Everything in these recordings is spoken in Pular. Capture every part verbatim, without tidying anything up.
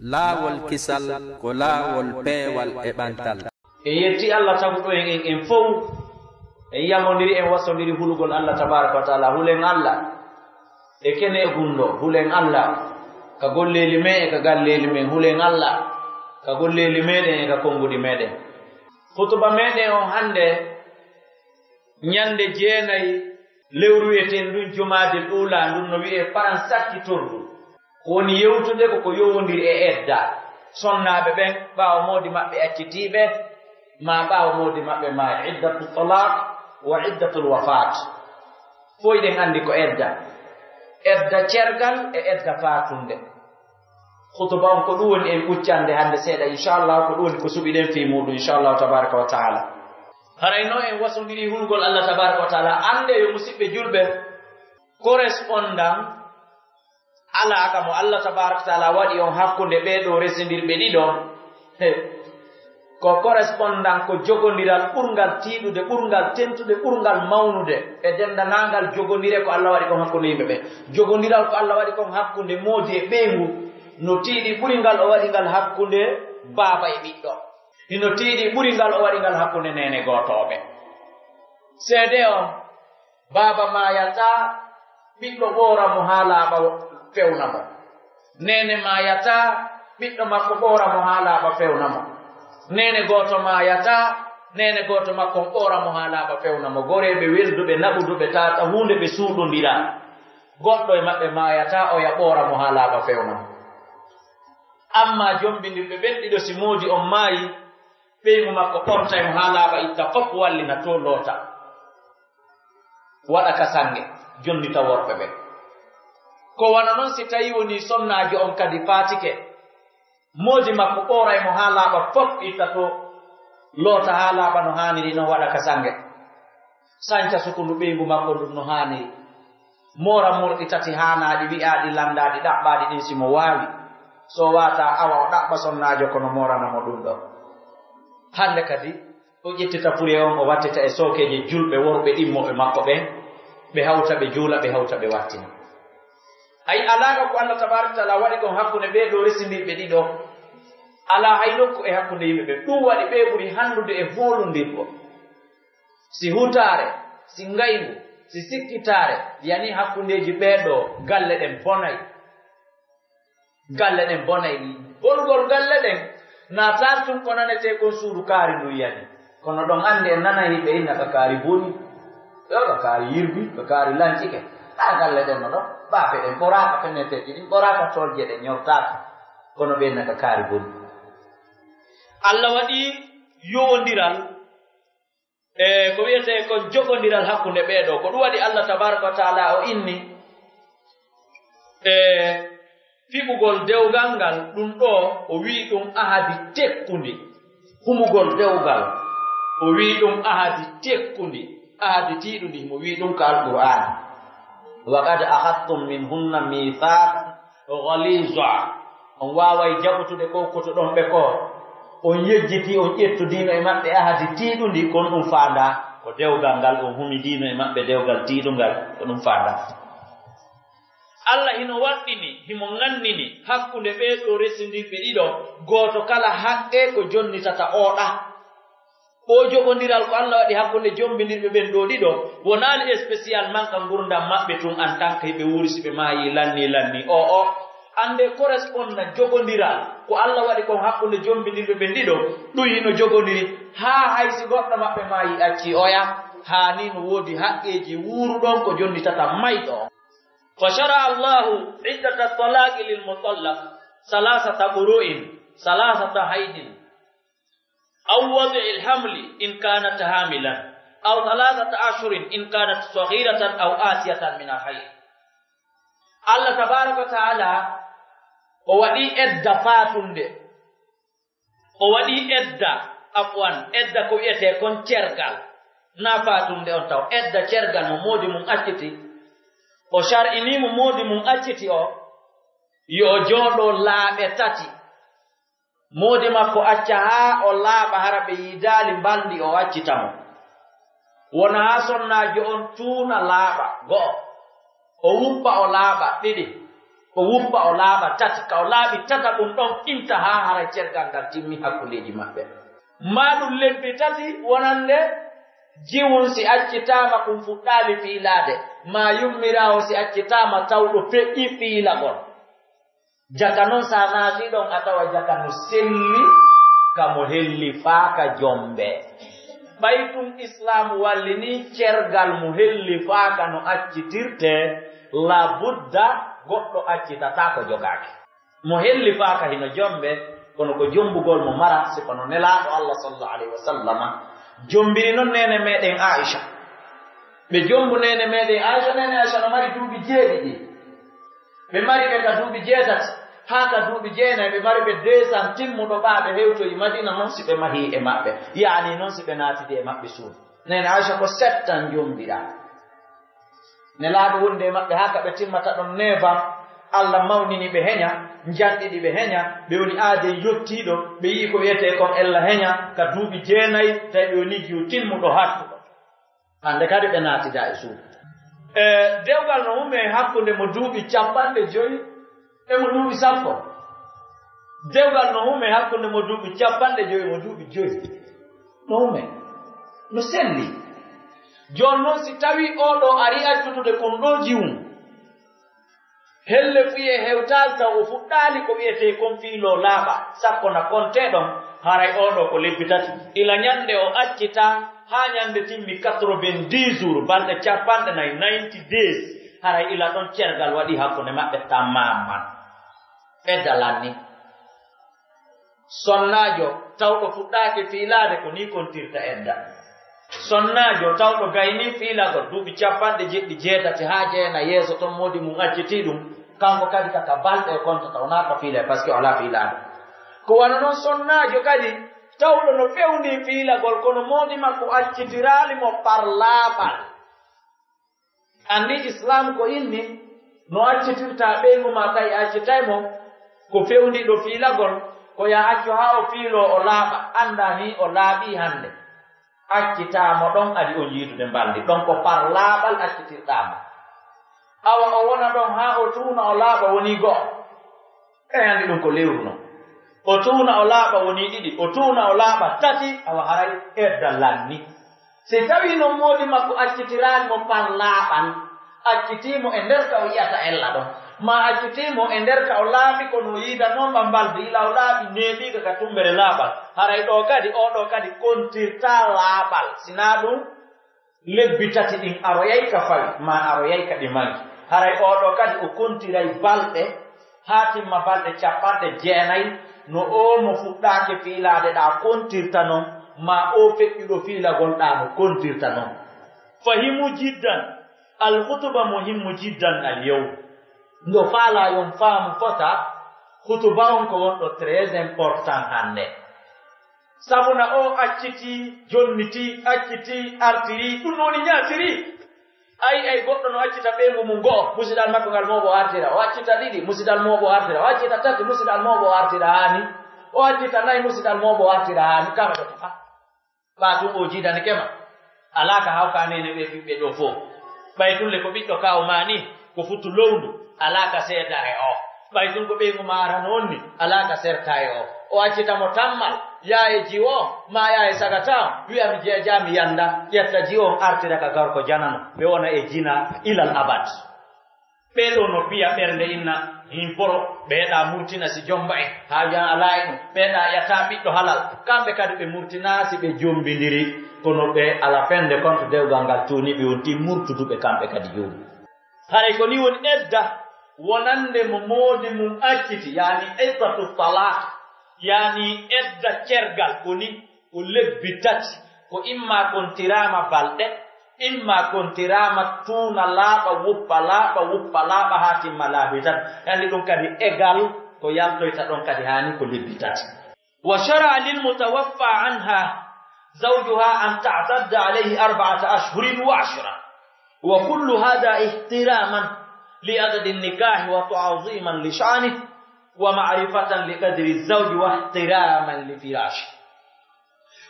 Laawol kisal ko laawol peewal e ɓantal. En yetti Allah taguɗo en, en, en fow. En yamondiri, en wasondiri hulugol Allah tabaaraka wa taala. Hulen Allah e kene e gunndoo. Hulen Allah ka golleeli men e ka galleeli men. Hulen Allah ka golleeli meɗen e ka konnguɗi meɗen. Hutuba meɗen on hannde, ñannde jeenay lewru wi'eten ndun Jumaadil Uulaa, ndun no wi'ee faran sakkitordu. Ko woni yewtude ko ko yowondiri e edda. Sonnaaɓe ɓen, ɓaawo moodi maɓɓe accitii ɓe, maa ɓaawo moodi maɓɓe maayi, iddatu talaaq wa iddatul wafaat. Fow hiɗen anndi ko edda. Edda cergal e edda faatunde. Khutuba on ko ɗum woni en ɓuccande hannde seeɗa, inchallah, ko ɗum woni ko suɓiɗen fii muuɗum, inchallah, tabaraka wa taala. Haray no en wasondiri hulgol Allah tabaraka wa taala, annde yo musiɓɓe julɓe, correspondant alaa ka mo Allah tabaaraka wa taala waɗi on hakkunde ɓee ɗoo resindirɓe ɗiɗo. He, ko correspondant, ko jogondiral ɓurngal tiiɗude, ɓurngal tentude, ɓurngal mawnude e denndaangal jogondire ko Allah waɗi kon hakkunde yimɓe ɓen. Jogondiral ko Allah waɗi kon hakkunde moodi e ɓeyngu no tiiɗi ɓuri ngal o waɗi ngal hakkunde baaba e ɓiɗɗo. Hino tiiɗi ɓuri ngal o waɗi ngal hakkunde neene gootooɓe. Seede on, baaba maayataa, ɓiɗɗo ɓoora mo haa laaɓa fewna mo. Neene maayataa, ɓiɗɗo makko ɓoora mo haa laaɓa fewna mo. Neene gooto maayataa, neene gooto makko on ɓoora mo haa laaɓa fewna mo. Goreeɓe welduɓe, naɓuduɓe, tata huunde ɓe suuɗondira. Goɗɗo e maɓɓe maayataa, oya ɓoora mo haa laaɓa fewna mo. Ammaa jombindirɓe ɓen ɗiɗo, si moodi on maayi, ɓeyngu makko ɓortay mo haa laaɓa, itta fof wallina to loota. Waɗa ka sange, jonnita worɓe ɓen. Ko wano non si tawii wonii sonnaajo on kadi faatike, moodi makko ɓooray mo haa laaɓa fof, itta to loota haa laaɓa no haaniri non, waɗa ka sange. Sanca sukundu ɓeyngu makko ndun no haaniri. Moora morɗi tati haanaaɗi, wi'aaɗi, lanndaaɗi, ɗaɓɓaaɗi ɗin si mo waawi. So waawataa, awa o ɗaɓɓa sonnaajo kono moorana mo ɗun ɗon. Hannde kadi, o ƴettita fure on, o wattita e sookeeje julɓe worɓe ɗimmoɓe makko ɓen, ɓe hawta, ɓe juula, ɓe hawta, ɓe wattina. Ay, alaaka ko Allah tabaaraka wa taala waɗi kon hakkunde ɓee ɗoo resindirɓe ɗiɗo, alaa hay nokku e hakkunde yimɓe ɓen. Ɗun waɗi ɓee ɓuri hanndude e hoolundirgol. Si hutaare, si ngayngu, si sikkitaare, yani hakkundeeji ɓee ɗoo, galle ɗen bonay. Galle ɗen bonay. Bonugol galle ɗen, naataali tun ko nanetee kon suudu kaari ndun yani. Kono ɗon anndi en nanay hiɓe inna ka kaari boni, yo ka kaari yirbi, ka kaari lancike. Haa galle ɗen no ɗon, baafe ɗen ɓoraaka, feneteeji ɗin ɓoraaka, tolje ɗen ñortaaka. Kono ɓe inna ka kaari boni. Allah waɗi yowondiral, e ko wi'etee kon jogondiral hakkunde ɓee ɗoo. Ko ɗun waɗi Allah tabaaraka wa taala o inni, e fiɓugol dewgal ngal, ɗun ɗoo o wi'i ɗun ahadi tekkundi. Humugol dewgal, o wi'i ɗun ahadi tekkundi, ahadi tiiɗundi, himo wi'i ɗun ka Alqur'aana. Wa qad akhadhtum minhunna mithaqan ghaliza. On waaway jaɓutude ko okkutuɗon ɓe ko. On yejjiti, on ƴettodiino e maɓɓe ahadi tiiɗundi, kon ɗun faandaa ko dewgal ngal, on humindiino e maɓɓe dewgal tiiɗungal, ko ɗun faandaa. Allah hino waɗɗini, himo ŋannini hakkunde ɓee ɗoo resindirɓe ɗiɗo, gooto kala haqqee ko jonnitata oo ɗaa. Oo jogondiral ko Allah waɗi hakkunde jombindirɓe ɓen ɗoo ɗiɗo, wonaali spécialement ka ngurndan maɓɓe tun en tant que hiɓe wuuri, si ɓe maayii, lannii, lannii. Oo, oo, anndee, correspondant jogondiral ko Allah waɗi kon hakkunde jombindirɓe ɓen ɗiɗo, ɗun hino jogondiri haa hay si goɗɗo maɓɓe maayii, accii oya, haa nii no woodi haqqeeji wuuruɗon ko jonnitata mayɗo on. فشرع الله عدة الطلاق للمطلق ثلاثة قروء، ثلاثة حيض، أو وضع الحمل إن كانت حاملا، أو ثلاثة أشهر إن كانت صغيرة أو آتية من الحيض. Allah tabaaraka wa taala, o waɗi edda faatunde. O waɗi edda, afwan, edda ko wi'etee kon cergal. Naa faatunde on taw. Edda cergal mo moodi mun acciti. O shar'inii mo moodi mun acciti o, yo o jooɗoo laaɓe tati. Moodi makko acca haa o laaɓa, hara ɓe yiidaali mbalndi, o accita mo. Wona haa sonnaajo on tuuna laaɓa, go'o. O wuppa, o laaɓa, ɗiɗi. O wuppa, o laaɓa tati, ka o laaɓi tataɓun ɗon, intahaa haray cergal ngal timmi hakkundeeji maɓɓe. Maa ɗun lebbi tati wonande jiwun si accitaama kun fuɗɗaali fiilaade, maa yummiraawo si accitaama tawɗo feƴƴi fiilagol. Jaka non si a naatii ɗon a tawa jaka no selli ka mo hellifaaka jombe. Ɓay tun Islaamu wallinii cergal mo hellifaaka no accitirtee, la budda goɗɗo accitataa ko jogaaki. Mo hellifaaka hino jombe, kono ko jombugol mo mara, si kono Nelaaɗo Allah sallallahu alayhi wa sallama jombiri non neene meɗen Aisha. Ɓe jombu neene meɗen Aisha, neene Aisha no mari duuɓi jeeɗiɗi. Ɓe mari ɓe ka duuɓi jeetati, haa ka duuɓi jeenay, ɓe mari ɓe deux cents timmuɗo ɓaa ɓe hewtoyi Madina non si ɓe mahii e maɓɓe, yaani non si ɓe naatidi e maɓɓe suudu. Neene Aisha ko sept ans jombiraa. Nelaaɗo wondi e maɓɓe haa ka ɓe timmata ɗon neuf ans, Allah mawnini ɓe heña, njanɗidi ɓe heña, ɓe woni aaden yottiiɗo, ɓe yi'i ko wi'etee kon ella heña, ka duuɓi jeenay, tawi ɓe woni yo timmuɗo hattuɗo. Hande kadi ɓe naatidaa e suudu. E dewgal no humee hakkunde mo duuɓi capanɗe jowi e mo duuɓi sappo. Dewgal no humee hakkunde mo duuɓi capanɗe jowi e mo duuɓi jowi. No humee. No selli. Jooni non si tawii oo ɗoo arii accutude kon ɗoo jiwun, hellefuyee hewtaali taw o fuɗɗaali ko wi'etee kon fiiloo laaɓa, sakko na kontee ɗon, haray oo ɗoo ko lebbi tati. Ila ñande o accitaa haa ñande timmi quatre-vingt-dix jours, balɗe capanɗe nayi, ninety days, haray ila ɗon cergal waɗii hakkunde maɓɓe tamaman. Edda lanni. Sonnaajo tawɗo fuɗɗaaki fiilaade ko nii kontirta edda. Sonnaajo tawɗo gaynii fiilagol duuɓi capanɗe jeɗɗi jeetati haa jeenay yeeso ton moodi mun accitii ɗun, kanko kadi ka ka balɗe e kontata, wonaa ka fiilay, parce que o alaa fiilaade. Ko wano non sonnaajo kadi tawɗo no fewndii fiilagol, kono moodi makko accitiraali mo par laaɓal. Anndi Islaam ko inni no accitirta ɓeyngu maa tawi a accitay mo ko fewndiiɗo fiilagol, ko yo a accu haa o fiiloo o laaɓa, anndaa nii o laaɓii hannde. Accitaa mo ɗon adi on yiidude mbalndi, ɗon ko par laaɓal accitirɗaa mo. Awa o wona ɗon haa o tuuna o laaɓa wonii go'o. Ɓe anndi ɗum ko lewru non. O tuuna o laaɓa wonii ɗiɗi, o tuuna o laaɓa tati, awa haray edda lanni. Si tawii non moodi makko accitiraali mo par laaɓal, accitii mo e nder ka o yi'ata ella ɗon, maa accitii mo e nder ka o laaɓi kono o yiidanoo ma mbalndi, ila o laaɓi neeɓiika ka tumbere laaɓal, haray ɗoo kadi, oo ɗoo kadi kontirtaa laaɓal, si naa ɗum, lebbi tati ɗin aroyay ka fawi, maa aroyay ka ɗi manki. Haray oo ɗoo kadi o kontiray balɗe, haa timma balɗe capanɗe jeenay, no oo mo fuɗɗaake fiilaade ɗaa kontirta non, maa oo feƴƴuɗo fiilagol ɗaa no kontirta non. Fahimu jiddan, al khutuba muhimmu jiddan al yawm. Ndo faalaa yon faamu fota, khutuba on ko wonɗo très important hannde. Sabu na o accitii, jonnitii, accitii, artirii, ɗum no woni ñaatirii. Ay, ay, goɗɗo no accita ɓeyngu mum go'o, musidal makko ngal mooɓo o artira, o accita ɗiɗi, musidal mooɓo o artira, o accita tati, musidal mooɓo o artira haani, o accita nayi, musidal mooɓo o artira haani, kama ɗo, ah, ɓaa tun o jiidanike ma. Alaa ka hawka neene ɓe ɓiɓɓe ɗoo fow. Ɓay tun le ko ɓiɗɗo ka o maani, ko futu lowndu, alaa ka seeda e o. Ɓay tun ko ɓeyngu maara non ni, alaa ka serta e o. O accita mo tammal, yaa e jiwo, maa yaa e sagata, wi'a mi jeejaa mi yanda, ƴetta jiwo on artira ka garko janano, ɓe wona e jina ilal abad. Ɓee ɗoo no piya ɓernde inna, himporo, ɓee ɗaa murtina si jomba en, haaju an alaa e ɗum, ɓee ɗaa ƴataa ɓiɗɗo halal, kamɓe kadi ɓe murtinaa si ɓe jombindiri, kono ɓe ala fende konto dewgal ngal tuuni ɓe wonti murtuduɓe kamɓe kadi jooni. Haray ko nii woni edda wonande mo moodi mum acciti, yaani iddatu talaq, yaani edda cergal, ko nii ko lebbi tati, ko imma kontiraama balɗe, imma kontiraama tuuna laaɓa, wuppa laaɓa, wuppa laaɓa haa timma laabi tati. Yaani ɗum kadi egal ko yaltoyta ɗon kadi haani ko lebbi tati. وشرع للمتوفى عنها زوجها أن تعتد عليه أربعة أشهر وعشرة، وكل هذا احتراما لعقد النكاح وتعظيما لشأنه ومعرفة لقدر الزوج واحتراما لفراشه.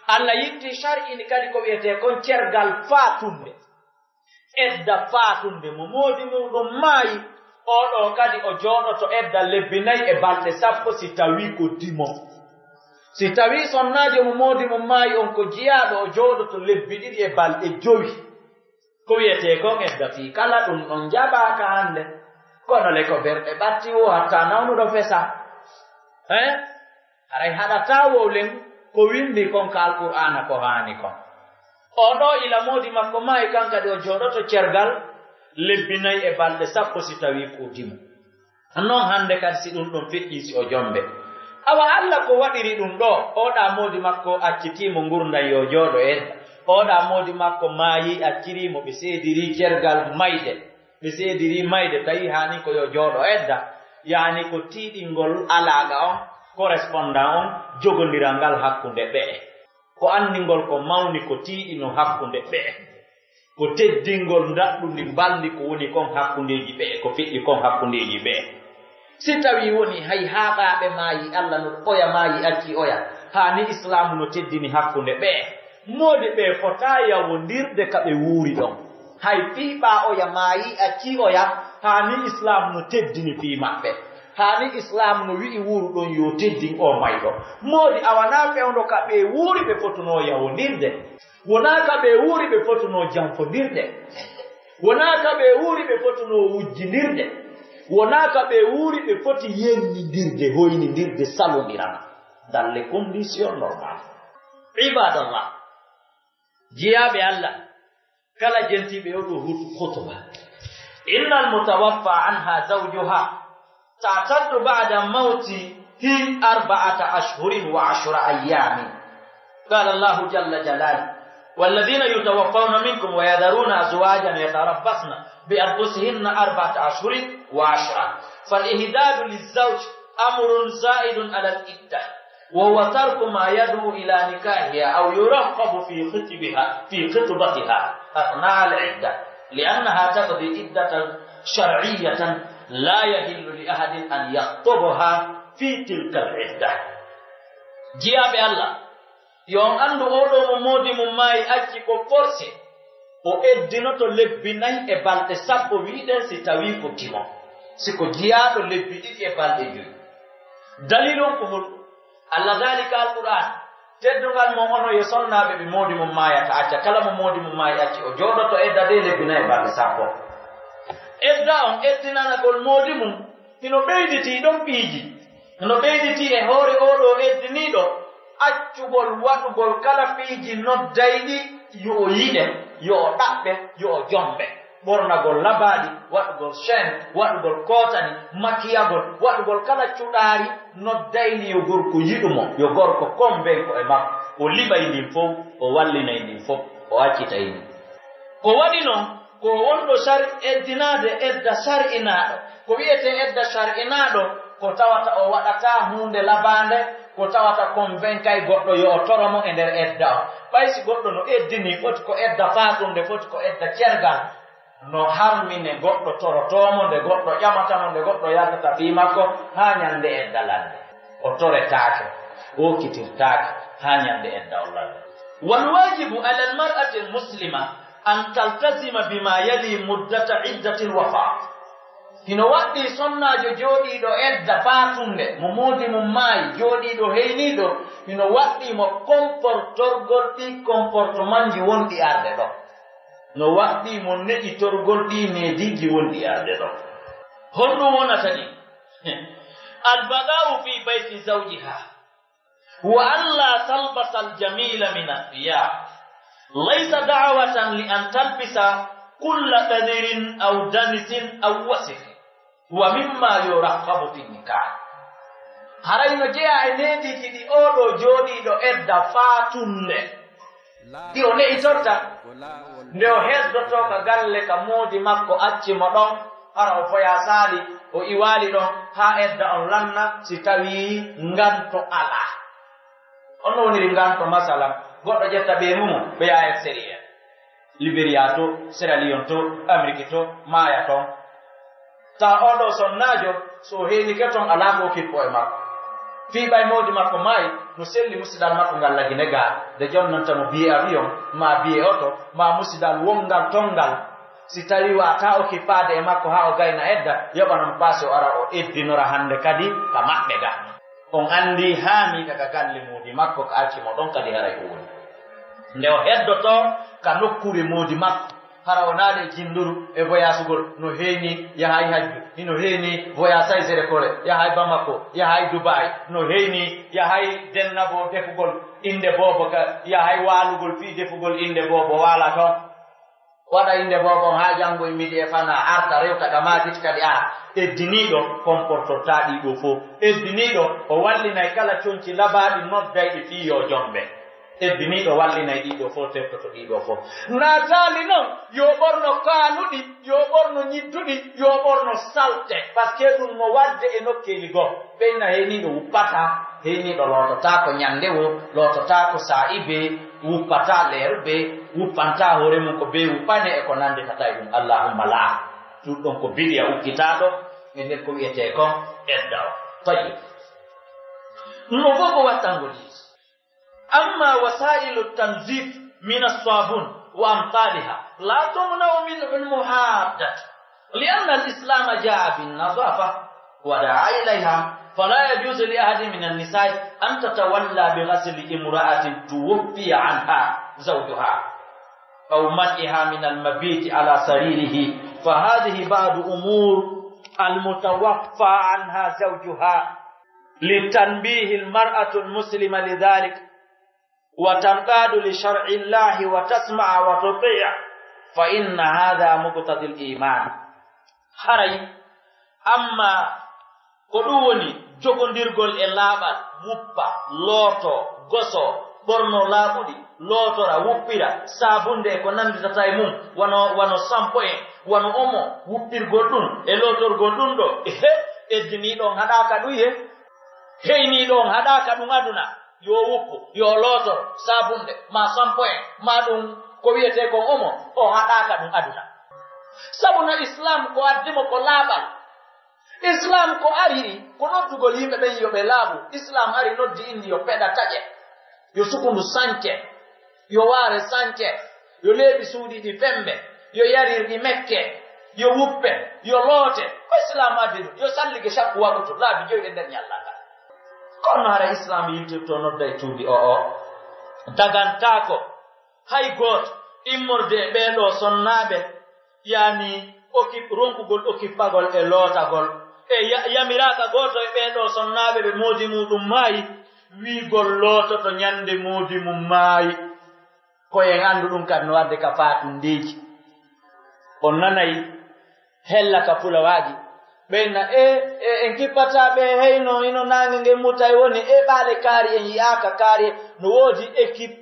Allah yitti shar'ini kadi ko wi'etee kon cergal faatunde, edda faatunde, mo moodi muuɗum maayi, Oo ɗoo kadi o jooɗoto edda lebbi nay e balɗe sappo si tawii ko dimo. Si tawii sonnaajo mo moodi mum maayi on ko jiyaaɗo, o jooɗoto lebbi ɗiɗi e balɗe jowi. Ko wi'etee kon edda fii kala ɗun ɗon jaɓaaka hande. Kono le ko berɗe ɓatti woo hatta nawnuɗo fesa. Hein? Haray haɗataa wowlen ko windii kon ka Alqur'aana ko haani kon. Oo ɗoo ila moodi makko maayi kan kadi o jooɗoto cergal lebbi nay e balɗe sappo si tawii ko dimo. Non hande kadi si ɗun ɗon feƴƴii si o jombe. Awa Alla ko waɗiri ɗun ɗoo, oo ɗaa moodi makko accitii mo ngurndan yo jooɗo edda. Oo ɗaa moodi makko maayii accirii mo ɓe seedirii cergal mayde. Ɓe seedirii mayde tawi haani ko yo jooɗo edda. Yaani ko tiiɗingol alaaqa on, correspondant on, jogondiral ngal hakkunde ɓe'e. Ko anndingol ko mawni ko tiiɗino hakkunde ɓe'e. Ko teddingol ndaɗɗundi mbalndi ko woni kon hakkundeeji ɓe'e, ko feƴƴi kon hakkundeeji ɓe'e. Si tawii woni hay haaɓaaɓe maayi Alla no oya maayi acci oya, haa ni Islaamu no teddini hakkunde ɓe'e, moodi ɓe fotaa yawondirde ka ɓe wuuri ɗon. Hay fii ɓaa oya maayi acci oya, haa ni Islaamu no teddini fii maɓɓe. Haa ni Islaamu no wi'i wuuruɗon yo teddin oo mayɗo. Moodi a wanaa fewndo ka ɓe wuuri ɓe fotunoo yawondirde. Wonaa ka ɓe wuuri ɓe fotunoo janfondirde. Wonaa ka ɓe wuuri ɓe fotunoo wujjindirde. Wonaa ka ɓe wuuri ɓe foti yennindirde, hoynindirde, salondirana. Dans les conditions normales. Ibadallah. Jiyaaɓe Alla, kala jentiiɓe oo ɗoo hut-, hutuba. إن المتوفى عنها زوجها تعتد بعد موته أربعة أشهر وعشر أيام. قال الله جل جلاله: والذين يتوفون منكم ويذرون أزواجا يتربصن بأنفسهن أربعة أشهر وعشرا. فالإحداد للزوج أمر زائد على العدة، وهو ترك ما يدعو إلى نكاحها أو يرغب في خطبها، في خطبتها أثناء العدة، لأنها تقضي عدة شرعية لا يحل لأحد أن يخطبها في تلك العدة. Jiyaaɓe Alla, yo on anndu oo ɗoo mo moodi mum maayi acci ko forcé, o eddinoto lebbi nay e balɗe sappo, wi'uɗen si tawii ko dimo, si ko jiyaaɗo lebbi ɗiɗi e balɗe jowi. Dalil on ko hol? Alla daali ka Alqur'aan, teddungal mon onon yo sonnaaɓe ɓe moodi mum maayata acca, kala mo moodi mum maayi acci, o jooɗoto edda de lebbi nay e balɗe sappo. Edda on, eddinanagol moodi mum, hino ɓeyditii ɗon piiji. No ɓeyditii e hoore oo ɗoo eddiniiɗo, accugol waɗugol kala piiji noddayɗi yo o yiɗe, yo o ɗaɓɓe, yo o jombe. Ɓornagol labaaɗi, waɗugol chaîne, waɗugol kootani, makiyagol, waɗugol kala cuɗaari noddayɗi yo gorko yiɗu mo, yo gorko konvenko e makko, o liɓay ndin fow, o wallinay ndin fow, o accitay ndin. Ko waɗi non, ko wonɗo sar-, eddinaade edda sar'inaaɗo. Ko wi'etee edda sar'inaaɗo, ko tawata o waɗataa huunde labaande, ko tawata konvenkay goɗɗo yo o toro mo e nder edda on. Ɓay si goɗɗo no eddinii, foti ko edda faatunde, foti ko edda cergal, no harmi nde goɗɗo torotoo mo, nde goɗɗo ƴamata mo, nde goɗɗo yaltata fii makko, haa ñande edda lannde. O toretaake, o okkitirtaake, haa ñande edda on lannde. والواجب على المرأة المسلمة أن تلتزم بما يلي مدة عدة الوفاة. Hino waɗɗii sonnaajo jooɗiiɗo edda faatunde, mo moodi mum maayi, jooɗiiɗo heyniiɗo, hino waɗɗii mo comportorgol ɗii comportementji wonɗi arde ɗoo. No waɗɗii mo neɗitorgol ɗii neediiji wonɗi arde ɗoo. Honɗum wonata ɗi? البقاء في بيت زوجها. وأن لا تلبس الجميل من الثياب. ليس دعوة لأن تلبس كل قذر أو دنس أو وسخ. ومما يرغب في النكاح. Haray no jeyaa e neediiji ɗi oo ɗoo jooɗiiɗo edda faatunde. Ɗi o ne'itorta, nde o heddotoo ka galle ka moodi makko acci mo ɗon, hara o foyaa saali, o iwaali ɗon, haa edda on lanna, si tawii nganto alaa. On no woniri nganto, masalan, goɗɗo ƴetta ɓeyngu mum, ɓe yaha extérieur. Liberiya to, Sierra Leone to, Amérique to, maaya ton. Tawa oo ɗoo sonnaajo, so o heenike ton, alaa ko o kippo e makko. Fii ɓay moodi makko maayi, no selli musidal makko ngal lagine gaa, nde jonnanta mo biye avion, maa biye oto, maa musidal wonngal ton ngal. Si tawii waawataa okkipaade e makko haa o gayna edda, yoɓanon paasi o ara o eddinora hannde kadi ka maɓɓe ga. On anndii haamiiɗa ka galle moodi makko, ka acci mo ɗon kadi haray o woni. Nde o heddotoo ka nokkuure moodi makko, hara o naali e jinnduru e voyasugol, no heeni yahay hajju, hino heeni voyage Saysere-Kore, yahay Bamako, yahay Dubai, no heeni yahay dennabo defugol innde boobo ka, yahay waalugol fii defugol innde boobo waala ton. Waɗa innde boobo on haa janngo e midi e fana arta rewta ka maadit kadi ara. Eddiniiɗo comportotaa ɗii ɗoo fof. Eddiniiɗo o wallinay kala conci labaaɗi noddayɗi fii yo jombe. Eddiniiɗo wallinay ɗii ɗoo fof, teftoto ɗii ɗoo fof. Naataali non yo ɓorno kaanuɗi, yo ɓorno ñidduɗi, yo ɓorno salte, parce que ɗum no waɗde e nokkeeli goo. Ɓeyna heyniiɗo wuppataa, heyniiɗo loototaako ñannde woo, loototaako saa'i bee, wuppataa leer bee, wuppantaa hoore mum ko bee wuppane e ko nannditata e ɗum. Allahumma laa. Ɗum ɗon ko bidiya ukkitaaɗo e nder ko wi'etee kon edda o. Tayyib. No fof ko wattangol yiite. أما وسائل التنظيف من الصابون وأمثالها لا تمنع منه المحادة، لأن الإسلام جاء بالنظافة ودعا إليها، فلا يجوز لأحد من النساء أن تتولى بغسل امرأة توفي عنها زوجها أو منعها من المبيت على سريره، فهذه بعض أمور المتوفى عنها زوجها، لتنبيه المرأة المسلمة لذلك، وتنقاد لشرع الله وتسمع وتطيع، فإن هذا مقتضى الإيمان. Haray, amma ko ɗum woni jogondirgol e laaɓal, wuppa, looto, goso, ɓorno laaɓuɗi, lootora, wuppira, saabunde e ko nannditata e mum, wano, wano sampo en, wano omo, wuppirgol ɗum e lootorgol ɗum ɗo, ehe, eddiniiɗo on haɗaaka ɗum he, heyniiɗo on haɗaaka ɗum aduna. Yo wuppu, yo lootor, saabunde, maa sampo en, maa ɗum ko wi'etee kon omo, o haɗaaka ɗum aduna. Sabu no Islaam ko addi mo ko laaɓal. Islaam ko ariri, ko noddugol yimɓe ɓen yo ɓe laaɓu. Islaam ari noddi inni yo peɗa taƴe, yo sukundu sance, yo waare sance, yo leeɓi suuɗi ɗi fembe, yo yarirɗi mekke, yo wuppe, yo loote. Ko Islaam addi ɗum, yo sallige sakku waɗutu, laabi jowi e nder ñallal ngal. Kono hara Islaam yiltirto nodda e cuuɗi o o. Dagantaako hay gooto immorde e ɓee ɗoo sonnaaɓe, yani okip-, ronkugol okippagol e lootagol. E ya-, yamiraaka gooto e ɓee ɗoo sonnaaɓe ɓe moodi muuɗum maayi, wi'ugol loototo ñande moodi mum maayi. Ko en anndu ɗum kan no wadde ka faatundeeji. On nanay hella ka fulawaaji. Ɓen na, e, e, en kippataa ɓe heyno hino naange ngen mutay woni, e ɓaale kaari en yi'aaka kaari no woodi équipe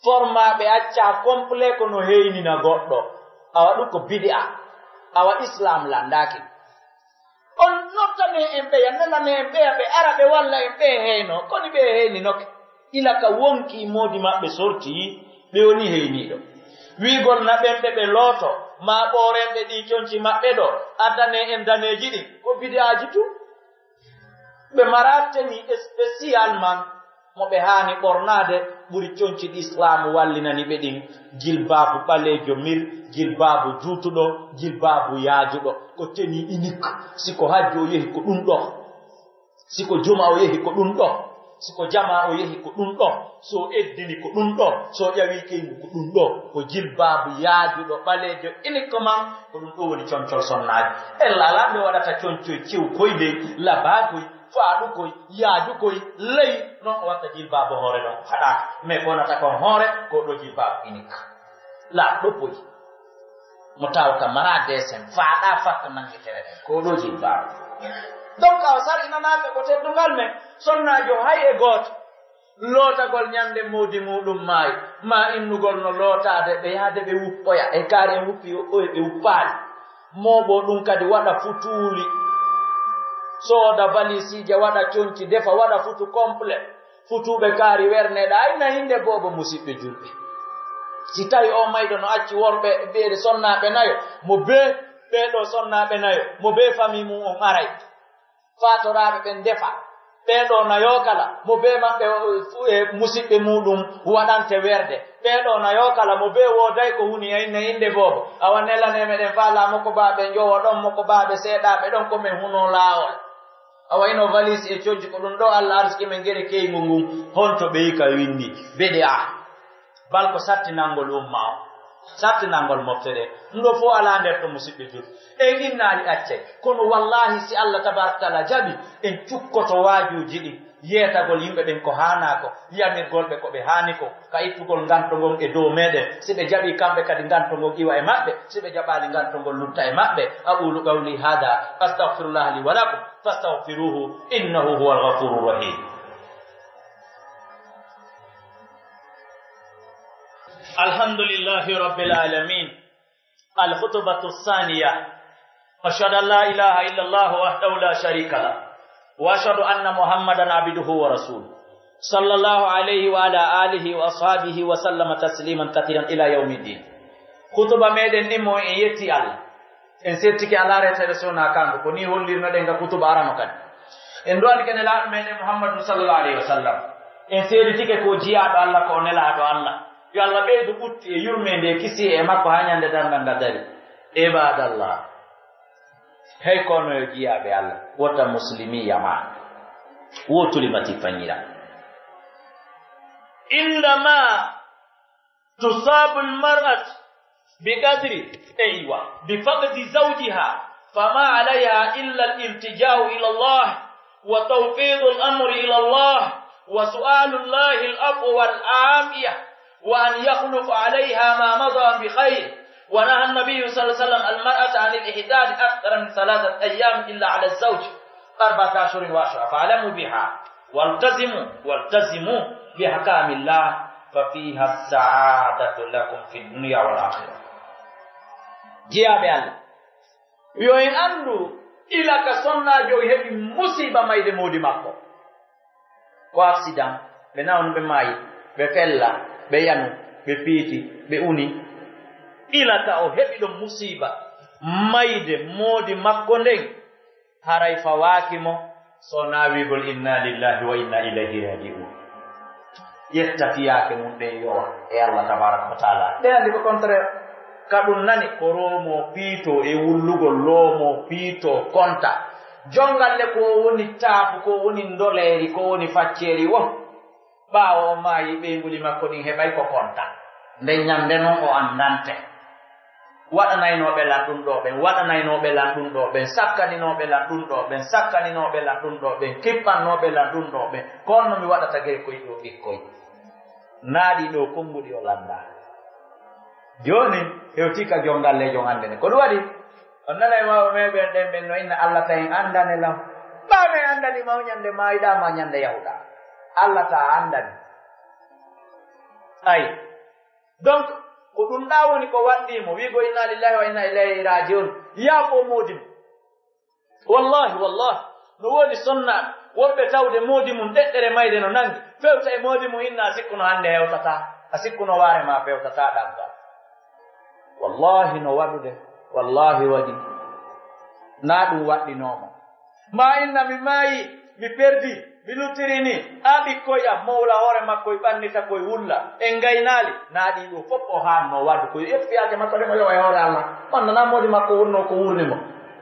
formaaɓe accaa complet ko no heynina goɗɗo. Awa ɗum ko bidi'a. Awa Islaam lanndaaki. On noddanee en ɓeya, nelanee en ɓeya, ɓe ara ɓe walla en ɓe heyno, koni ɓe heyninoke. Ila ka wonkii moodi maɓɓe sortii, ɓe woni heyniiɗo. Wi'ugol na ɓen ɓe ɓe looto, maa ɓooren ɓe ɗii conci maɓɓe ɗo, addanee en daneeji ɗin, ko bid'aaji tun. Ɓe maraa tenue spécialement mo ɓe haani ɓornaade, ɓuri conci ɗi Islaamu wallinani ɓe ɗin, jilbaabu ɓaleejo mir, jilbaabu juutuɗo, jilbaabu yaajuɗo, ko tenue unique. Si ko hajju o yehi ko ɗum ɗo, si ko juma o yehi ko ɗum ɗo, si ko jamaa o yehi ko ɗum ɗo, so o eddini ko ɗum ɗo, so o ƴawi keyngu ko ɗum ɗo, ko jilbaabu yaajuɗo ɓaleejo uniquement, ko ɗum ɗo woni concol sonnaajo. Ella alaa nde waɗata concoy cew koy ley, labaagoy, faaɗukoy, yaajukoy, ley, non o watta jilbaabu hoore ɗon, haɗaaka. Mais ko wonata kon hoore, ko ɗo jilbaabu unique. Laaɓɗo boy. Mo tawta mara desen, faaɗa fatta nangitere ɗen, ko ɗo jilbaabu. Donc, awa sar'inanaaka ko teddungal men, sonnaajo hay e gooto. Lootagol ñande moodi muuɗum maayi, maa innugol no lootaade, ɓe yaade ɓe wuppoya, e kaari en wuppi, o, o, ɓe wuppaali. Mooɓoo ɗum kadi waɗa futuuli, sooda valisiije, waɗa conci, defa, waɗa futu complet. Futuuɓe kaari werneɗaa, ina hinde boobo musiɓɓe julɓe. Si tawi o mayɗo no acci worɓe, ɓeede sonnaaɓe nayo, mo bee ɓee ɗoo sonnaaɓe nayo, mo bee famii mum on aray. Faatoraaɓe ɓen ndefa. Ɓee ɗoo nayo kala, mo bee maɓɓe, o, e, musiɓɓe muuɗum waɗante weerde. Ɓee ɗoo nayo kala, mo bee wooday ko huni e innde, innde boobo. Awa nelanee meɗen faa laamu ko baaɓe njowo ɗon, mo ko baaɓe seeɗaaɓe ɗon, ko men hunoo laawol. Awa ino valise e cojji, ko ɗum ɗoo Alla arsiki men gere keyngu ngun. Honto ɓe yika winndi? Bid'a. Bal ko sattinangol umma on, sattinangol mofte ɗen. Ɗum ɗoo fof alaa nder ɗo, musiɓɓe julɓe. En innaali accay, kono wallaahi, si Allah tabaaraka taala jaɓi, en cukkoto waajuuji ɗin, yeetagol yimɓe ɓen ko haanaa ko, yamirgol ɓe ko ɓe haani ko, ka ittugol nganto ngon e dow meɗen. Si ɓe jaɓii kamɓe kadi nganto ngon iwa e maɓɓe, si ɓe jaɓaali nganto ngon lutta e maɓɓe. أقول قولي هذا، أستغفر الله لي ولكم، فاستغفروه، إنه هو الغفور الرحيم. الحمد لله رب العالمين. الخطبة الثانية. أشهد أن لا إله إلا الله وحده لا شريك له، وأشهد أن محمدا عبده ورسوله، صلى الله عليه وعلى آله وأصحابه وسلم تسليما كثيرا إلى يوم الدين. Hutuba meɗen ɗin mo en yetti Allah. En seedtike alaa reeteeɗo si wonaa kanko, ko nii hollirnoɗen ka kutuba arano kadi. En du'anike Nelaaɗo meɗen Muhammadu sallallahu alayhi wa sallam. En seeditike ko jiyaaɗo Allah, ko o Nelaaɗo Allah. Yo Allah ɓeydu ɓutti e yurmeende e kisiyee e makko haa ñande darngal ngal dari. Ibadallah. Hey kono yo jiyaaɓe Allah, wota muslimiya ma wotuli mati fañira. عندما تصاب المرأة بقدر، أيوة، بفقد زوجها، فما عليها إلا الالتجاء إلى الله وتفويض الأمر إلى الله وسؤال الله العفو والعافية وأن يخلف عليها ما مضى بخير. ونهى النبي صلى الله عليه وسلم المرأة عن الإحداد أكثر من ثلاثة أيام إلا على الزوج أربعة أشهر وعشرة، فاعلموا بها والتزموا، والتزموا بأحكام الله ففيها السعادة لكم في الدنيا والآخرة. Jiyaaɓe Allah, yo en anndu ila ka sonnaajo heɓi musiiba mayde moodi makko. Ko accident, ɓe nawnu, ɓe maayi, ɓe fella, ɓe yanu, ɓe piiti, ɓe uni. Ila ka o heɓi ɗon musiiba mayde moodi makko nden, haray fawaaki mo so wonaa wi'ugol, "Inna lillahi wa inna ilayhi raji'un." Ƴetta fiyaake mum ɗen yowa e Allah tabaraka wa taala. Ɓe anndi ko contraire. Ka ɗum nani ko roomo piito e wullugol, roomo piito konta. Jongal le ko woni taapu, ko woni ndoleeri, ko woni facceeri won. Ɓaawo o maayi, ɓeynguuli makko ɗin heɓay ko konta. Nden ñande non o anndante. Waɗanaynooɓe lan ɗum ɗoo ɓen, waɗanaynooɓe lan ɗum ɗoo ɓen, sakkaninooɓe lan ɗum ɗoo ɓen, sakkaninooɓe lan ɗum ɗoo ɓen, kippannooɓe lan ɗum ɗoo ɓen. Ko honno mi waɗata gay koy ɗoo ɓikkoy? Naa ɗii ɗoo konnguɗi o lanndaa. Jooni, hewtii ka jongalleejo on anndene. Ko ɗum waɗi? On nanay mawɓe meeɓe ɓen, ɓen no inna, "Allah, ta en anndane lan." Ɓaa men anndani ma o ñande maayiɗaa maa ñande yahuɗaa. Allah, ta a anndani. Ay. Donc, ko ɗum ɗaa woni ko waɗɗii mo, wi'ugo, "Inna lillahi wa inna ilayhi raji'un." Yaafo moodi mo. Wallahi, wallahi, no woodi sonnaaɓe woɓɓe tawde moodi mum ɗeɗɗere mayde no nangi, fewta e moodi mum inna a sikkuno hannde hewtataa, a sikkuno waare maa fewtataa ɗaggal. Wallahi no waɗude, wallahi waɗi. Naa ɗum waɗɗinoo mo. Maa inna mi maayi, mi perdi, mi luttiri ni, a ɓikkoy am, mowla hoore makko e ɓannita koy wulla, en ngaynaali, naa ɗii ɗoo fof o haannoo waɗde, ko yo ƴettu fiyaake makko ɗen o yowa e hoore Allah. On nanaa moodi makko wurnoo ko wurni mo.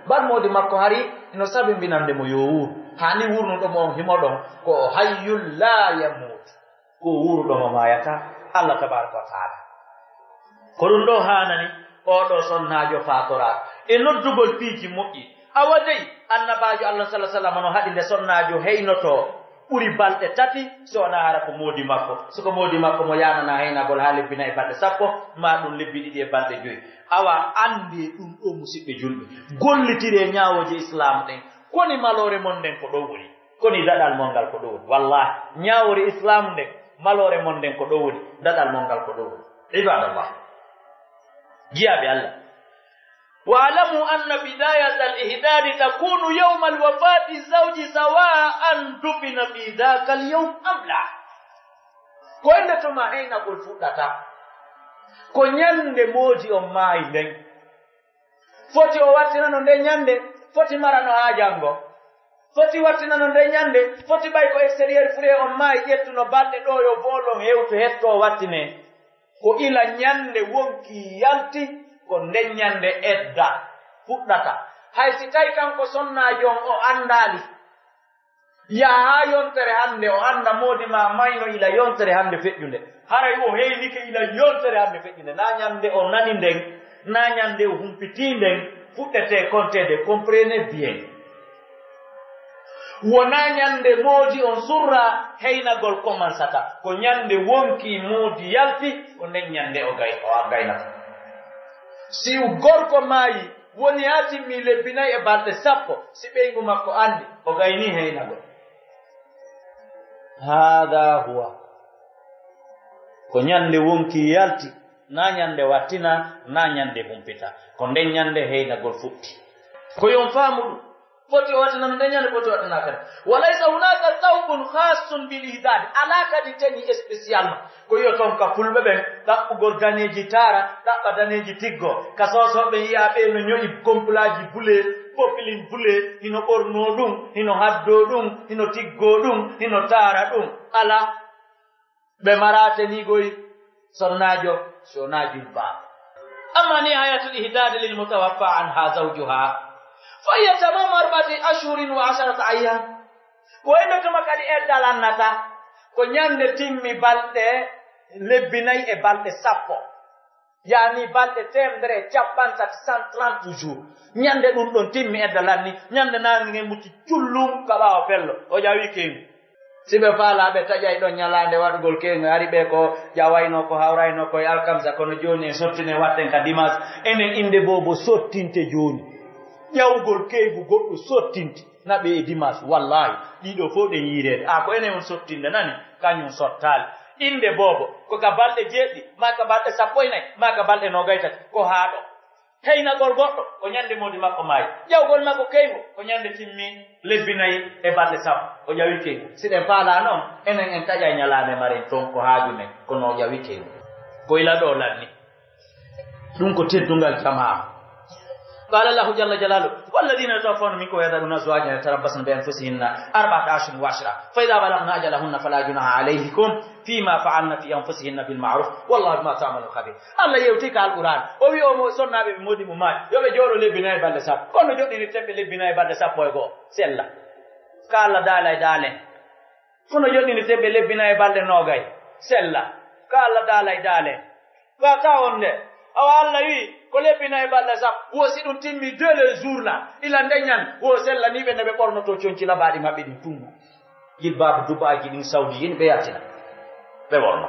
Bal moodi makko hari hino sabimbinande mo yo wuur. Haa ni wurnuɗo mo on himo ɗon, ko o hayyul laa yamuut. Ko wuuruɗo mo maayataa, Allah tabaaraka wa taala. Ko ɗum ɗoo haanani oo ɗoo sonnaajo faatoraaka e noddugol piiji moƴƴi. Awa dey, Annabaajo Allah salla sallam no haɗi nde sonnaajo heynotoo ɓuri balɗe tati, si wonaa hara ko moodi makko. Si ko moodi makko mo yaananaa heynagol haa lebbina e balɗe sappo, maa ɗum lebbi ɗiɗi e balɗe joy. Awa anndee ɗum ɗoo, musiɓɓe julɓe. Gollitiree ñaawooje Islaamu ɗen. Koni maloore mon nden ko ɗoo woni? Koni daɗal mon ngal ko ɗoo woni? Wallahi, ñaawore Islaamu nden, maloore mon nden ko ɗoo woni? Daɗal mon ngal ko ɗoo woni? Ibadallah. Jiyaaɓe Allah. واعلموا أن بداية الإحداد تكون يوم الوفاة الزوج سواء دفن في ذاك اليوم أم لا. Ko e nde tuma heynagol fuɗɗata? Ko ñande moodi on maayi nden. Foti o wattinano nden ñande, foti marano haa janngo. Foti wattinano nden ɲande, foti ɓay ko extérieur fure on maayi, ƴettuno balɗe ɗoo yo boolon hewtu hettoo wattinee. Ko ila ɲande wonkii yalti, ko nden ɲande edda fuɗɗata. Hay si tawi kanko sonnaajo on o anndaali, yaha haa yontere hande, o annda moodi maa mayno ila yontere hande feƴƴunde. Haray o heynike ila yontere hande feƴƴunde. Naa ɲande o nani nden, naa ɲande o humpitii nden, fuɗɗetee konteede, comprenez bien. Wonaa ɲande moodi on surraa, heynagol komansata. Ko ɲande wonkii moodi yalti, ko nden ɲande o gay-, o gaynata. Si gorko maayi, woni haa timmii lebbi nay e balɗe sappo, si ɓeyngu makko anndi, o gaynii heynagol. Haadaa huwa. Ko ɲande wonkii yalti, naa ɲande wattinaa, naa ɲande humpitaa. Ko nden ɲande heynagol fuɗɗi. Ko yo on faamu ɗum. Foti o wattinano nden ɲande, foti o wattinaa kadi. Wa laysa hunaka thawbun khassun bil ihdadi. Alaa kadi tenue spécialement. Ko yo ton ka fulɓe ɓen, ɗaɓɓugol daneeji taara, ɗaɓɓa daneeji tiggo. Ka soosooɓe yi'aa ɓe no ɲo'i kompulaaji bulee, popilin bulee, hino ɓornoo ɗum, hino haddoo ɗum, hino tiggoo ɗum, hino taara ɗum. Alaa. Ɓe maraate ni goy sonnaajo, si wonaa jilbaab. Amma nihayatul ihdadi lil mutawaffa anha zawjuha, fa hiya tamamu arba'ati ashhurin wa asharata ayyam. Ko e nder tuma kadi edda lannata, ko ɲande timmi balɗe lebbi nay e balɗe sappo. Yaani balɗe teemedere e cappanɗe tati, cent trente jours. Ɲande ɗum ɗon timmi edda lanni, ɲande naange ngen muti cullum ka ɓaawo pello, o ƴawi keygu. Si ɓe faalaa, ɓe taƴay ɗon ɲalaande waɗugol keygu, hari ɓe ko ƴawaynoo, ko hawraynoo ko e alkamisa, kono jooni en sottine watten ka dimanche, enen innde boobo sottinte jooni. Ƴawgol keygu goɗɗo sottinte. Naɓe e dimanche, wallaahi, ɗiɗo fof ɗen yiireede. A ko enen on sottinde, nani? Kañum sottaali. Innde boobo, ko ka balɗe jeeɗiɗi, maa ka balɗe sappo e nayi, maa ka balɗe noogay tati, ko haa ɗo. Heynagol goɗɗo, ko ɲande moodi makko maayi. Ƴawgol makko keygu, ko ɲande timmi lebbi nayi e balɗe sappo, o ƴawi keygu. Si ɗen faalaa non, enen en taƴay ɲalaande maren ton ko haaju men, kono o ƴawi keygu. Ko ila ɗo lanni. Ɗum ko teddungal jamaa. قال الله جل جلاله: والذين يتوفون منكم ويذرون أزواجا يتربصن بأنفسهن أربعة أشهر وعشرا فإذا بلغن أجلهن فلا جناح عليكم فيما فعلن في أنفسهن بالمعروف والله بما تعملون خبير. Allah yewti ka Alquraan, o wi'i o mo sonnaaɓe ɓe moodi mo maayi, yo ɓe jooɗo lebbi nayi balɗe sappo. Kono joɗɗinirten ɓe lebbi nayi balɗe sappo e go'o, sella. Ka Allah daalay daalen. Kono joɗɗinirten ɓe lebbi nayi balɗe noogay, sella. Ka Allah daalay daalen. Ka ka on nde. Awa Allah wi'i, ko lebbi nayi balɗe sappo. Wo si ɗum timmi deux les jours là. Ila nde ɲan, wo sella ni ɓe nde ɓe ɓornoto conci labaaɗi maɓɓe ɗin tungu. Jilbaabu dubaaji ɗin sawdi, yini ɓe yaltina. Ɓe ɓorno.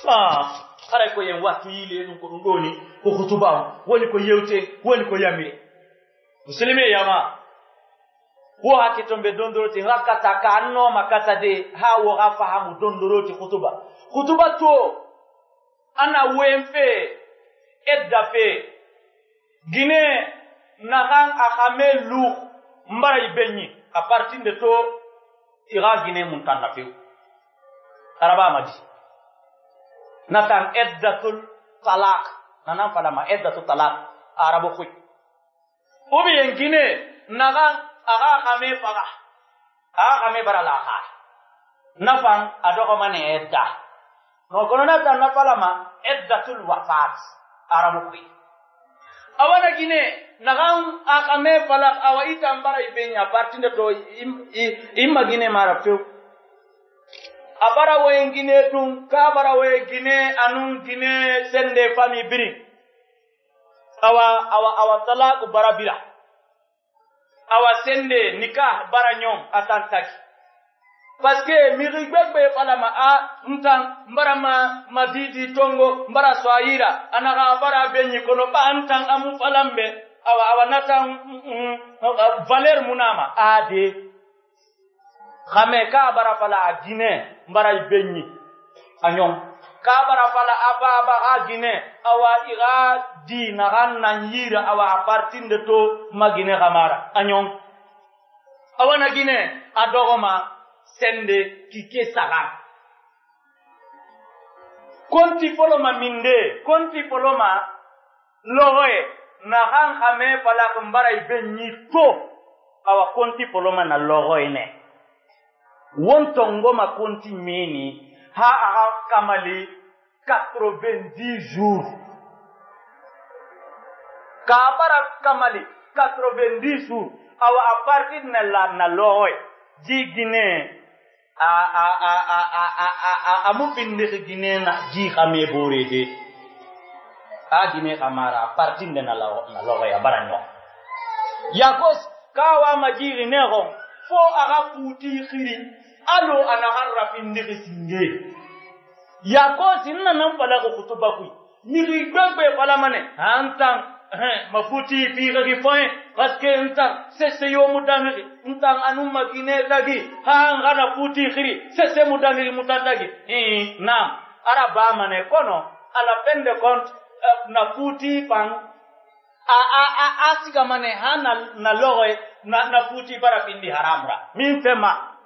Ah, haray ko yen wattu yiili e ɗum ko ɗum ɗoni, ko hutuba on. Woni ko yewte, woni ko yamire. Muslimi yama. Wo hakke to mbe dondoroti rakkata ka annooma kata de, haa wo ha fahamu dondoroti hutuba. Hutuba to, ana wen fe, edda fe. Gine, nahan a hame lu, mbara i benyi, a partir de to, i ha gine mun tanna few. Araba madi. Natan eddatul talaq, nanan falama eddatul talaq, arabo kuy. Ou bien Guinée, naxa, axa xame fara. Axa xame bara la xa. Nafan, a doxo mane edda. No, kono nata nafalama eddatul wafat. Arabu kui. Awana Guinée, naxan a xame fala, awa itan bara i benya, partinde to im-, i-, imma Guinée mara few. A bara woyen Guinée tun, ka bara woyen Guinée, anun Guinée sende famille birin. Awa, awa, awa, talaaku bara bira. Awa sende nikah bara ɲon atan tagi. Parce que mi ri gbegbe falama a ntan mbara ma, ma didi tongo, mbara swayira, ana ga bara benyi kono ba ntan amu falambe. Awa, awa natan, mm, mm, valeur munama. Ade. Xame ka bara fala a Guinée, mbara i benyi. A ɲon. Ka bara fala a baba a Guinée, awa i ga di na xan nan yira awa a partir de to ma Guinée xamara. A ɲon. Awa na Guinée, a dogoma sende kike saga. Konti foloma minde, konti foloma lohoye, na xan xame fala mbara i benyi to. Awa konti foloma na logoy ne. Won ton ngoma konti mini, ha a ha kamali quatre-vingt-dix jours. Ka bara kamali quatre-vingt-dix jours, awa a partir na la, na logoy. Jigine, a, a, a, a, a, a, a, a, a mu pindiki gine na ji kame bore de. A gine kamara, a partir de na lo, na logoy a bara no. Yakos, kawa ma jiri ne ho, fo a ha futi khiri, alo ana harra pindiki singe. Yakos, inna nan pala ko kutuba kui. Miri gbegbe pala mane, hantan, eh, ma futi pira ki foin, parce que ntan, sese yo mu dangiri, ntan anu ma gine dagi, ha ngana futi khiri, sese mu dangiri mu tan dagi. Eh, na, ara ba mane kono, à la fin de compte, eh, na futi pan, a, a, a, a siga mane ha na, na logoy, na, na futi bara pindi haram ra. Min fema.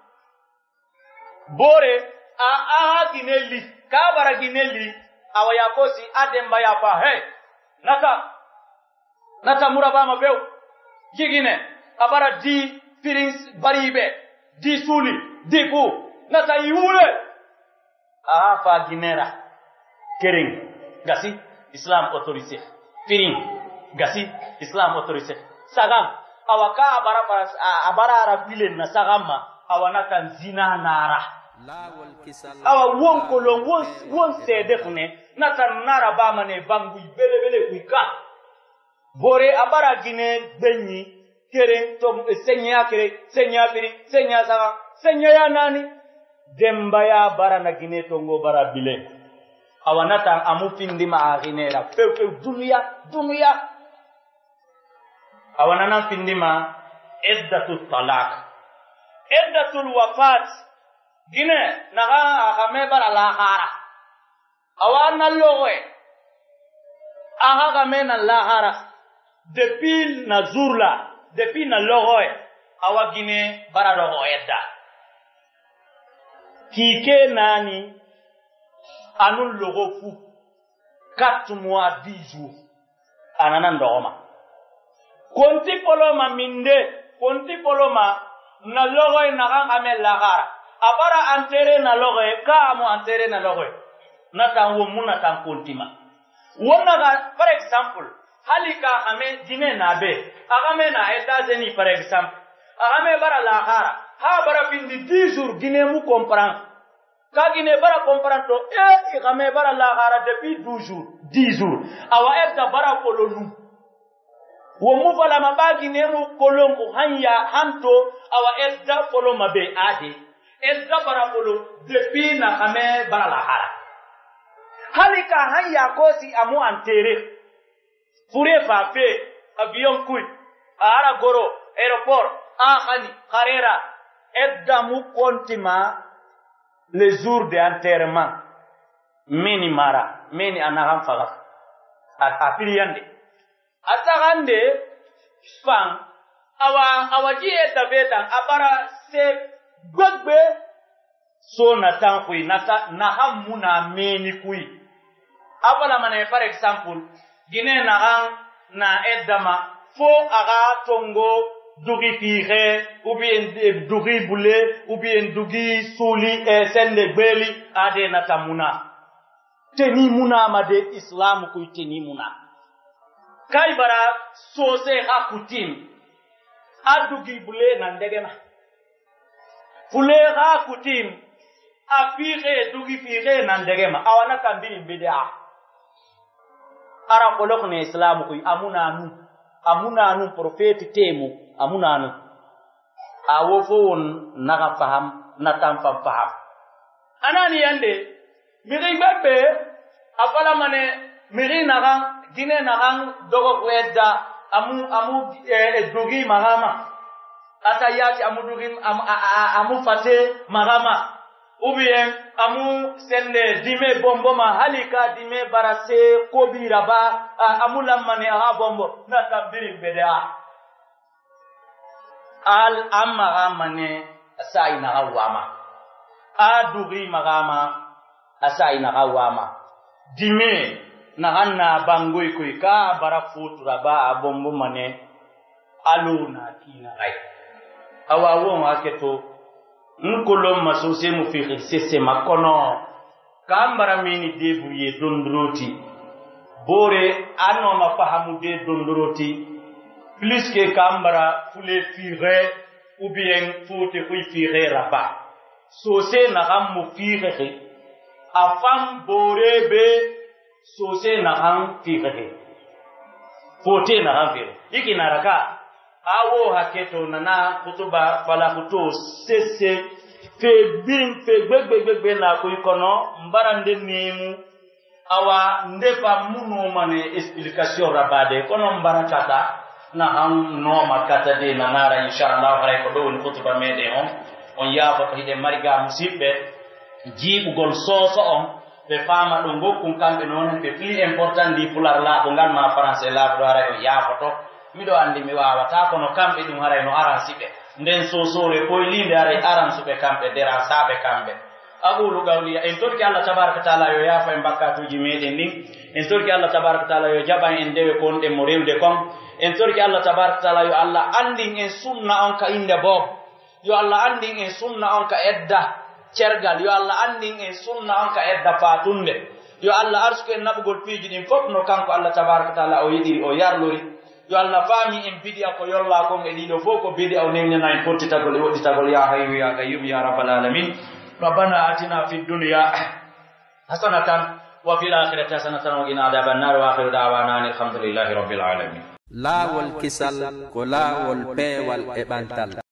Bore, a, a, a gine li, ka bara gine li, awa ya kosi, a demba ya fa, hey, nata, nata mura ba ma bew, jigine, a bara di, firin baribe, di suli, di ku, nata yule. Aha, fa ginera. Kering, gasi, Islam autorisé. Firing, gasi, Islam autorisé. Sagam, awa ka a bara, bara, a, a bara ara bilen na sagam ma, awa natan zina nara. Awa won kolon, won, won sedef ne, natan nara ba mane bangu bele bele kuika. Bore a bara gine benyi, keren to, senya kere, senya biri, senya saka, senya ya nani. Demba ya bara na gine tongo bara bile. Awa natan amu findima a gine ra. Pew, pew, dunuya, dunuya. Awa nanan findima iddatul talak. Iddatul wafat. Gine, naga a kame bara lahara. Awa na logoy. Aha ga me na lahara. Depuis na zurla. Depuis na logoy. Awa gine bara logo edda. Kike nani anun logo fu. Quatre mois, dix jours. Ananan dogoma. Konti foloma minde, konti foloma na logoy na kan ame lagara. Abara antere na logoy, ka amo antere na logoy. Na tan wo muna tan kontima. Wonna ga, par exemple, hali ka ame dine na be. Agame na États-Unis, par exemple. Agame bara lagara. Ha bara findi dix jours, dine mu comprendre. Ka gine bara comprendre to, e, i kame bara lahara depuis douze jours, dix jours. Awa edda bara kolonu. Wo mu fala ma ba gine mu kolon ko hanya hanto, awa edda kolo ma be ade. Edda bara kolo depuis na kame bara lahara. Hali ka hanya kosi amu antere. Fure fa fe, avion kui, a ara goro, aéroport, a hani, karera, edda mu kontima les jours de enterrement. Meni mara, meni anahan faga. A, a piriyande. A tagahande fan, awa, awa ji edda fe tan, a bara se gbegbe, So na tan kuy, na ta, na han muna meni kuy. Abala mane, par exemple, gine na han na edda ma, fo aga tongo dugi fihe, ou bien, eh, dugi bule, ou bien dugi suli, eh, sende gbeli, ade na ta muna. Teni muna ma de Islam kuy teni muna. Kay bara sose ha kutim. A dugi bule na ndege ma. Fuleexa kutim, a fiixe dugi fiixe nan degema, a wana kambini bid'a. Ara kolok ne Islam kuy, amuna nun, amuna nun, profeti temu, amuna nun. A wo fo won naga faham, na tan fam faham. Anani yande, Mixi gbegbe, a fala mane, mixi naxan, gine naxan, dogo ku edda, amu, amu, eh, eh, dugi maxama. Ata yati amu dugi, am-, a, a, a, amu fate maxama. Ou bien, amu sende dime bombo ma, hali ka dime bara se kobira ba, a, amu lammane axa bombo, na tambiri bede a. Al amma ga mane a sa ina ga wama. A dugi magama a sa ina ga wama. Dime na ganna bangoy koy ka bara futura ba a bombo mane. Alo na kina gai. Awa won hake to, n ko lomma sose mo fiixi sese ma kono. Ka mbara meni débrouiller donduroti. Bore anoma fahamu de donduroti. Plus que ka mbara fule fixe ou bien fote kuy fixe raba. Sose na xam mo fixe. A fam bore be sose na xam fixe. Fote na xam fixe. Iki na raka. A wo hake to nana kutuba fala kuto sese. Fe birin fe gbegbe gbegbe na kuy kono mbara nde nemu. Awa nde fa muno mane explication rabade kono mbara kata na han noma kata de na nara inshallah haray ko do woni kutuba mede on. On yaafo to hide mariga musibbe jiibugol soso on be fama do gokkun kambe non be plus important di pular la do ngal ma français la do haray on yaafo to. Miɗo anndi mi waawataa, kono kamɓe ɗum haray no aransi ɓe. Nden soosoowe koyliinde haray aransuɓe kamɓe, deransaaɓe kamɓe. Aquulu qawliya, en torki Allah tabaaraka taala yo yaafo en bakkaatuuji meeɗen ɗin. En torki Allah tabaaraka taala yo jaɓan en dewe konɗen mo rewde kon. En torki Allah tabaaraka taala yo Allah anndin en sunna on ka innde boobo. Yo Allah anndin en sunna on ka edda cergal. Yo Allah anndin en sunna on ka edda faatunde. Yo Allah arsuku en naɓugol piiji ɗin fof no kanko Allah tabaaraka taala o yiɗiri, o yarlori. Yo Allah faami en bidi'a ko yollaa kon e ɗiɗo fof ko bidi'a o newnana en pottitagol e woɗɗitagol. Ya Hayyu ya Qayyum ya Rabbal Alamin. ربنا آتنا في الدنيا حسنة وفي الآخرة حسنة وقنا عذاب النار. وآخر دعوانا أن الحمد لله رب العالمين. Laawol kisal ko laawol peewal e ɓantal.